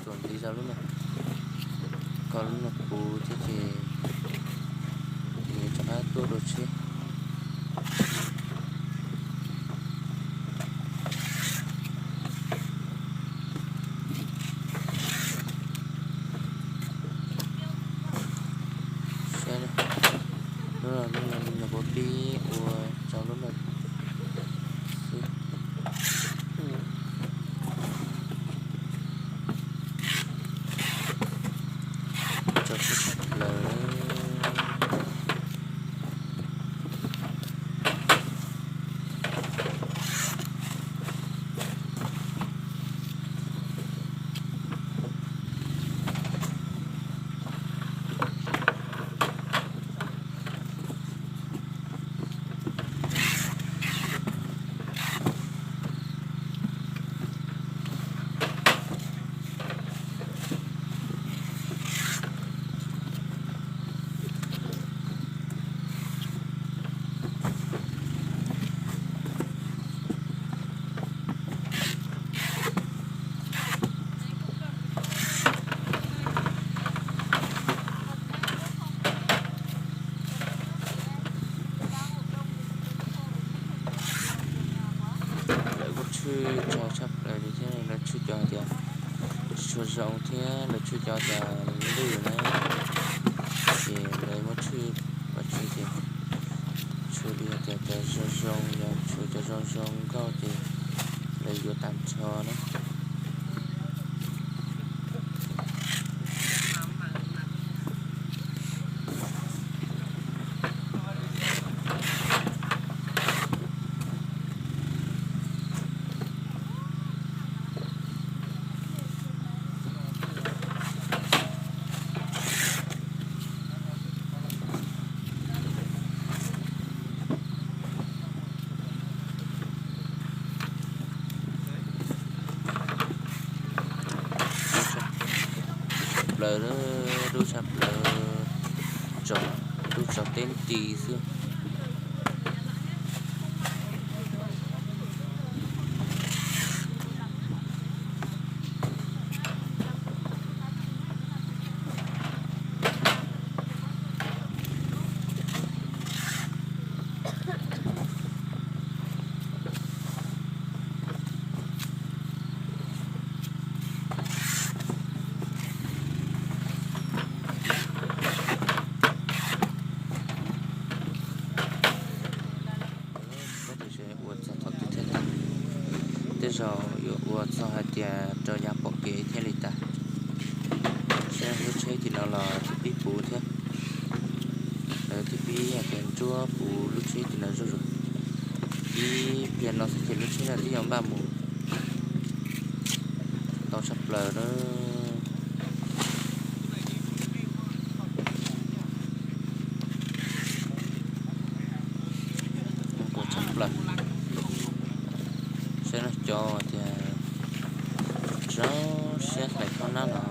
Ntxiv zog lub no, kho lub no puv thiab ces nws rov qab tuaj dua tsheb. Saib, lub no, lub no nyuam qhuav pib ua rau lub no xwb. Rau tsheb tshaj plaws. Lawv kuj tshwj tsawg tshaj plaws li thiab, lawv tshwj cov tias tsis tshua zoo thiab lawv tshwj cov tias ntwj na, ces lawv muab tshwj pov tseg ces tshwj li hais tias cov zoo zoo, yog tshwj cov zoo zoo nkauj ces lawv yuav tag nrho na. Dub tshaj plaws, dub tshaj plaws, dub tsaus teb nti xwb. Ua txog thaum twg thiaj tag? Tej zaum yuav ua txog hais tias rau yav pom kev thiaj li tag. Saib lub tsheb tim no los twb pib puv thiab. Lawv twb pib hais tias nruab puv lub tsheb tim no zuj zus. Ib pliag no xwb ces lub tsheb no twb yuav npaj mus ntau tshaj plaws na. Nquag tshaj plaws. Saib no cov tias zoo siab hlais thob nab no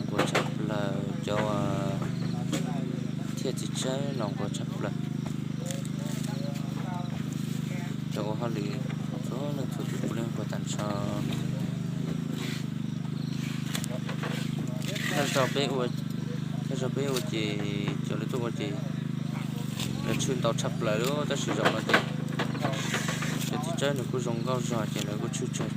nquag tshaj plaws, cov thiaj txiv tsawb los nquag tshaj plaws. Cov ua hauj lwm txhua leej txhua tus puav leej nquag tag nrho. Thawj zaug peb ua, thawj zaug peb ua ces cov lawv tuaj ua ces lawv tshwj ntau tshaj plaws li, tab sis zaum no ces cov txiv tsawb nws kuj zoo nkauj zog ces lawv kuj tshwj tsawg.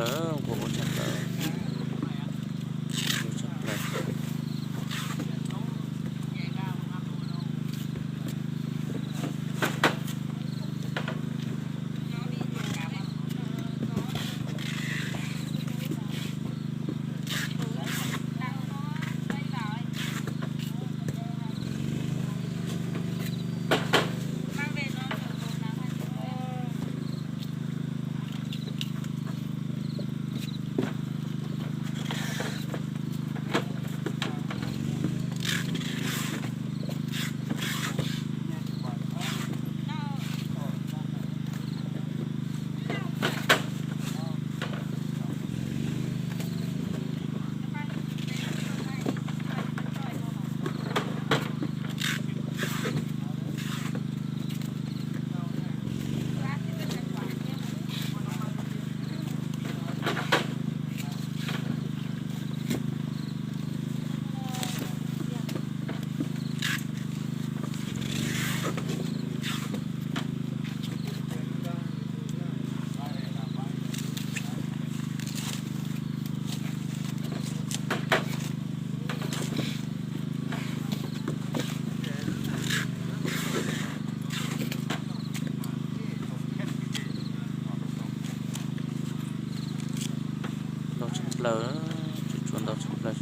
Nquag ua tshaj plaws, ua tshaj plaws. Ntau tshaj plaws, tsuas ntau tshaj plaws.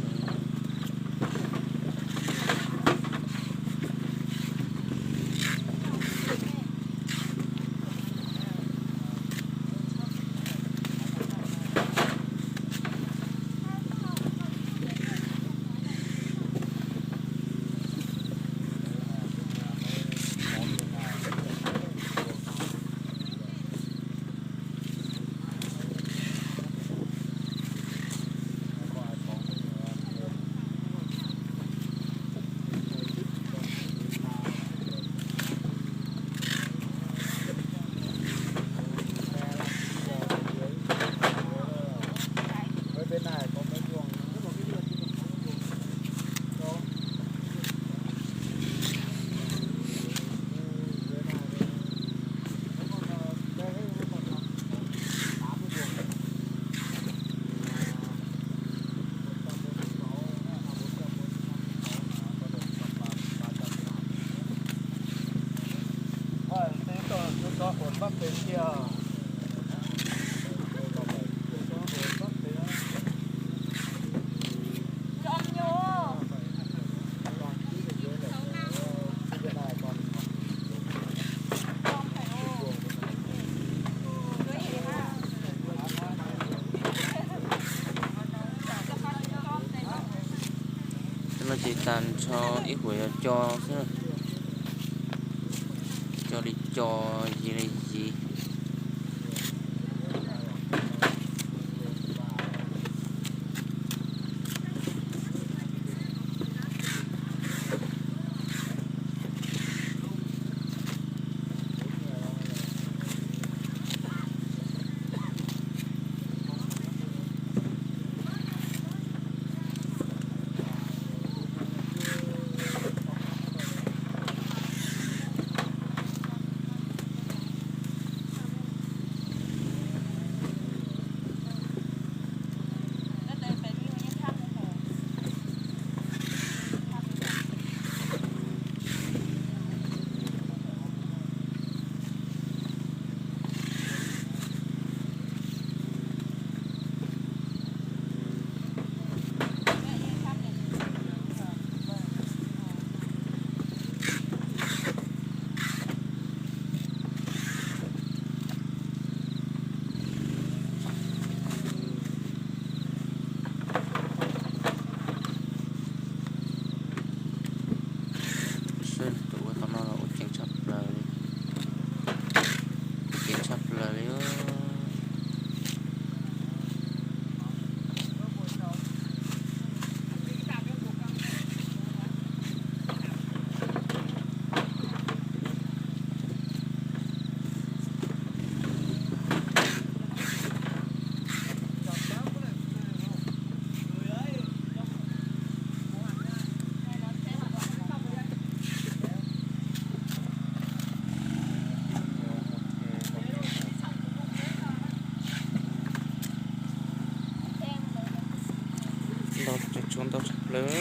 Cov no ces tag nrho ib huam yog co xwb, co li co, yig li yig. Tsoo ntau tshaj plaws,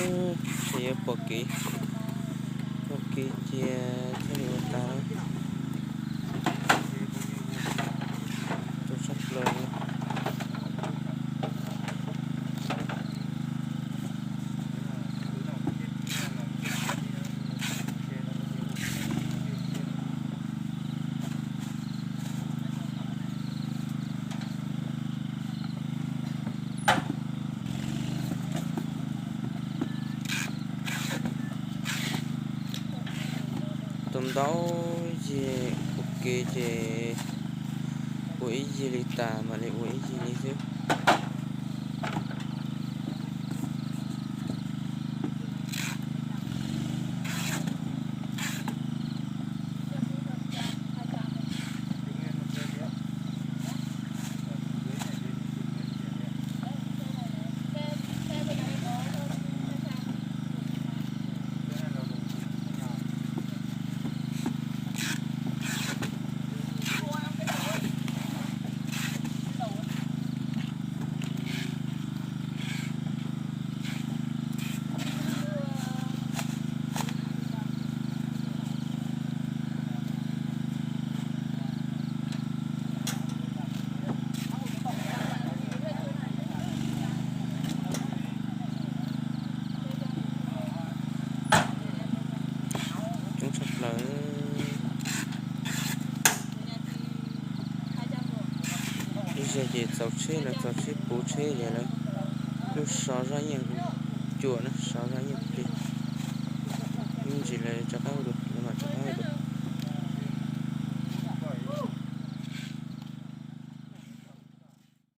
ntshe yuav pom kev, pom kev cia thiaj li ua tas. Tsoo tshaj plaws. Tus ntau yig ua ke ces ua ib yig li tas mam li ua ib yig li xwb. Coob tshaj plaws. Ib zaug ces txaus tsheb lawv txaus tsheb puv tsheb ces lawv lub so zaj yeej cuam na, so zaj yeej plig. Ib ntsis lawv rov qab ua, lawv mam rov qab ua dua.